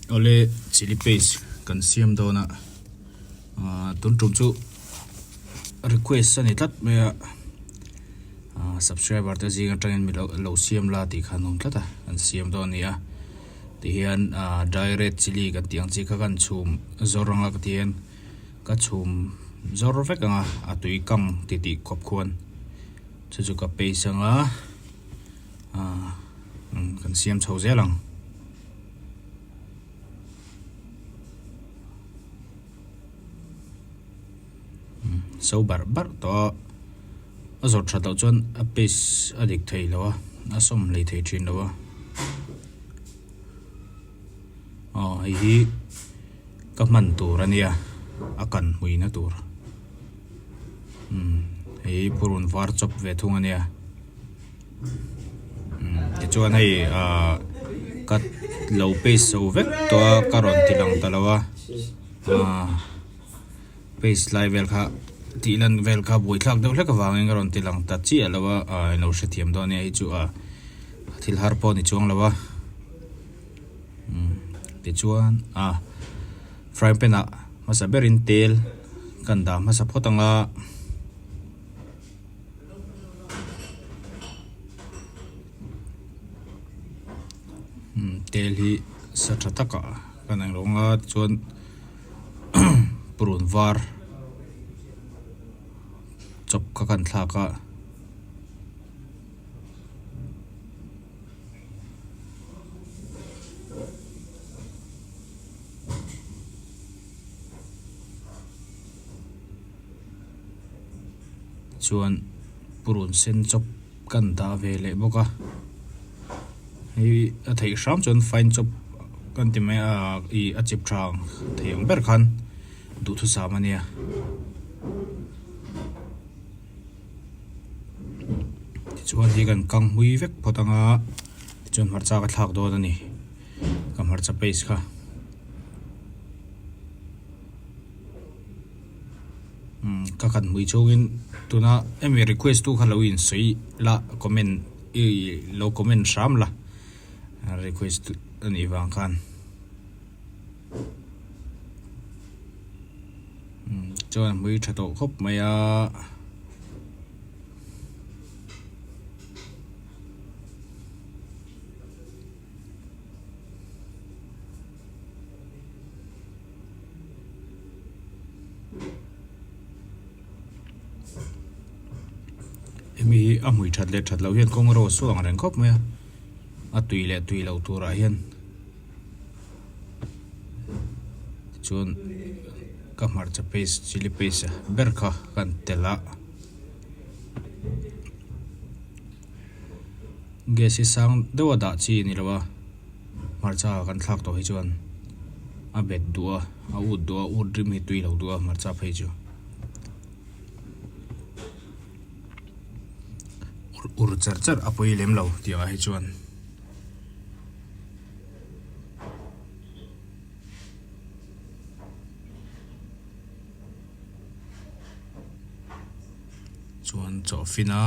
Awle chilli paste kan siam dawn a ahh tun tum chu request a ni tlat mai a ahh subscriber te zing atangin mi lo siam la tih kha an awm tlat a an siam dawn a ni a tihian ahh dry red chilli kan tih ang chi kha kan chhum zawr anga ka tihian ka chhum zawr vek ang a a tui kang titih khawp khuan chu chu ka paste anga ahh kan siam chho zel ang. So barh barh tawh a a zawrh that loh chuan a paste a dik thei lo a a sawm hlei thei thin lo a aw hei hi ka hman tur a nia a kan hmuina tur umm hei hi purun var chawp ve thung a nia. Tichuan hei ahh ka lo paste zo vek tawh a ka rawn ti lang ta lo a ahh paste lai vel kha tih lan vel kha buaithlak deuh hlek avangin ka rawn ti lang ta chiah lo a ahh ilo hrethiam dawn ania hei chu ahh thil har pawh a ni chuang lo a umm tichuan ah frying pan ah hmasa berin tel kan dah hmasa phawt ang a. Tel hi sa tha takah kan ang rawng a tichuan purun var chawp kha kan thlak a. Chuan purun sen chawp kan dah ve leh bawk a hei a theih hram chuan fine chawp kan ti mai a ih a chip tha ang thei ang ber khan duhthusam a nia. Tichuan hi kan kang hmui vek phawt ang a tichuan hmarcha ka thlak dawn a ni ka hmarcha paste kha. Ka khat hmui chhungin tuna hemi request tu kha lo insawi la comment i lo comment hram la request a nih vang khan chuan hmui tha tawh khawp mai a. Hemi hi a hmui that leh that loh hian kawng ro a suak ang reng khawp mai a a tui leh tui loh turah hian tichuan ka hmarcha paste chilli paste ber kha kan telh a gas hi sang deuh a dah chi a ni lo a. Hmarcha kan thlak tawh hi chuan a bet duh a, a ut duh a, ut rim hi tui lo duh a hmarcha phei chu. Ur cher cher a pawi lem lo tih ah hi chuan. Chuan chawhfin a.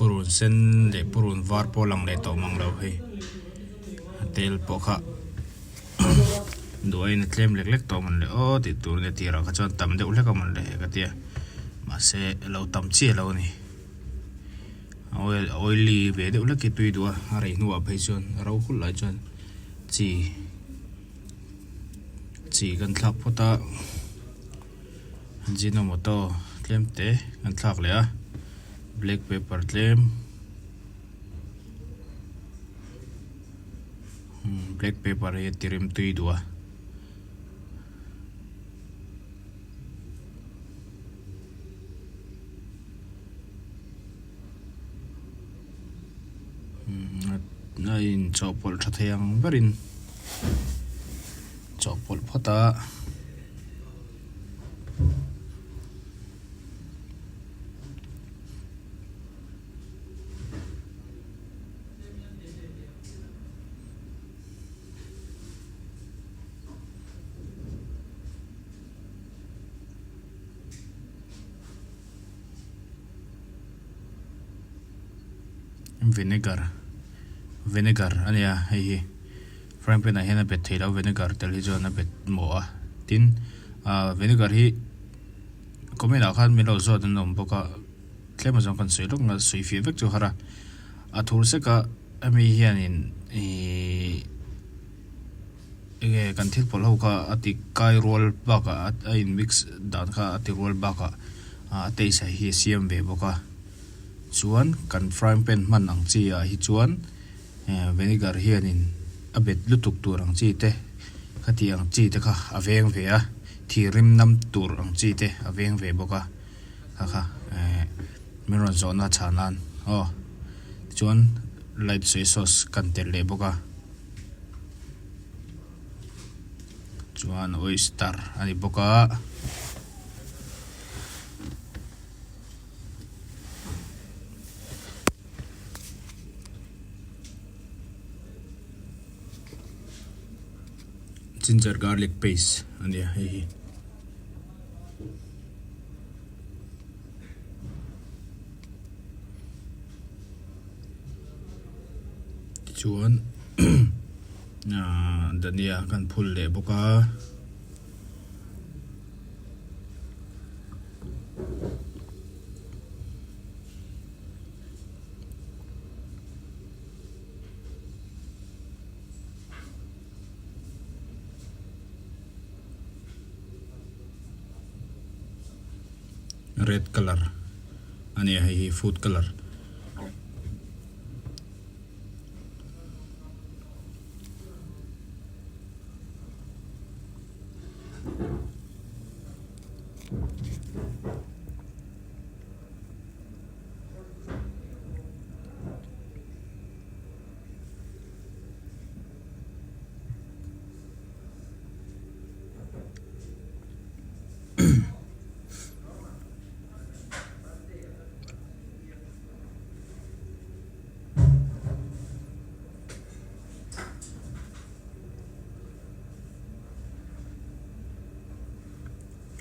Purun sen leh purun var pawh lang leh tawh mang lo hei a tel pawh kha duh aiin a tlem lek lek tawh mawn le aw tih tur nia tirah kha chuan tam deuh hlek a mawn le ka tia mahse lo tam chiah lo a ni. Oil oily ve deuh hlek hi tui duh a a rei hnuah phei chuan a ro hulh lai chuan chi chi kan thlak phawt a ajinomoto tlem te kan thlak leh a black pepper tlem black pepper hi a ti rim tui duh a. A inchawhpawlh tha thei ang berin chawhpawlh phawt a. Vinegar vinegar a nia hei hi frying pan ah hian a bet thei lo vinegar tel hi chuan a bet mawh a tin ah vinegar hi comment ah khan min lo zawt an awm bawk a tlem azawng kan sawi lawk a sawi fiah vek chu a har a a thur sek a hemi hianin ihh enge kan thil pawlh ho kha a ti kai rual bakah a in mix dan kha a ti rual bakah a taste hi a siam ve bawk a. Chuan kan frying pan hman ang chi ah hi chuan vinegar hianin a bet lutuk tur ang chi te khati ang chi te kha a veng ve a thir rim nam tur ang chi te a veng ve bawk a kha kha min rawn zawhna chhan nan aw tichuan light soy sauce kan telh leh bawk a chuan oyster a ni bawk a. Ginger garlic paste a nia hei hi. Tichuan ahh dhania kan phul leh bawk a. Red colour a nia hei hi food colour.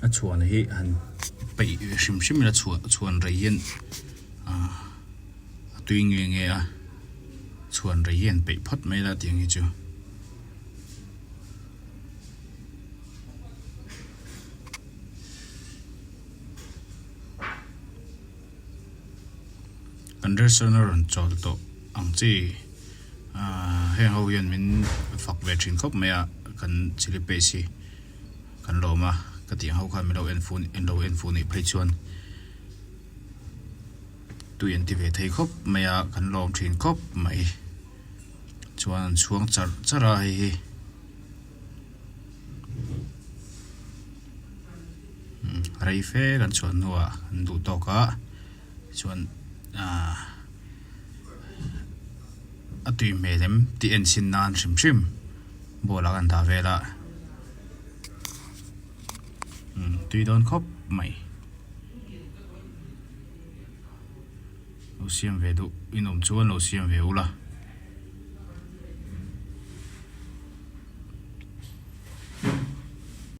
A chhuan hi han peih hrim hrim ila chhuan rei hian ah a tui nge nge a chhuan rei hi han peih phawt mai ila tiang hi chu. Kan restaurant a rawn chawl tawh ang chi ahh heng ho hian min fak ve thin khawp mai a kan chilli paste hi kan lawm a ka tih ang ho khan min lo en fu en lo en fu nih phei chuan tui an ti ve thei khawp mai a kan lawm thin khawp mai chuan an chhuang charh charh a hei hi. Rei fe kan chhuah hnuah an duh tawk a chuan ahh a tui hmel em tih en chhin nan hrim hrim bowl ah kan dah vel a umm tui dawn khawp mai lo siam ve duh in awm chuan lo siam ve ula.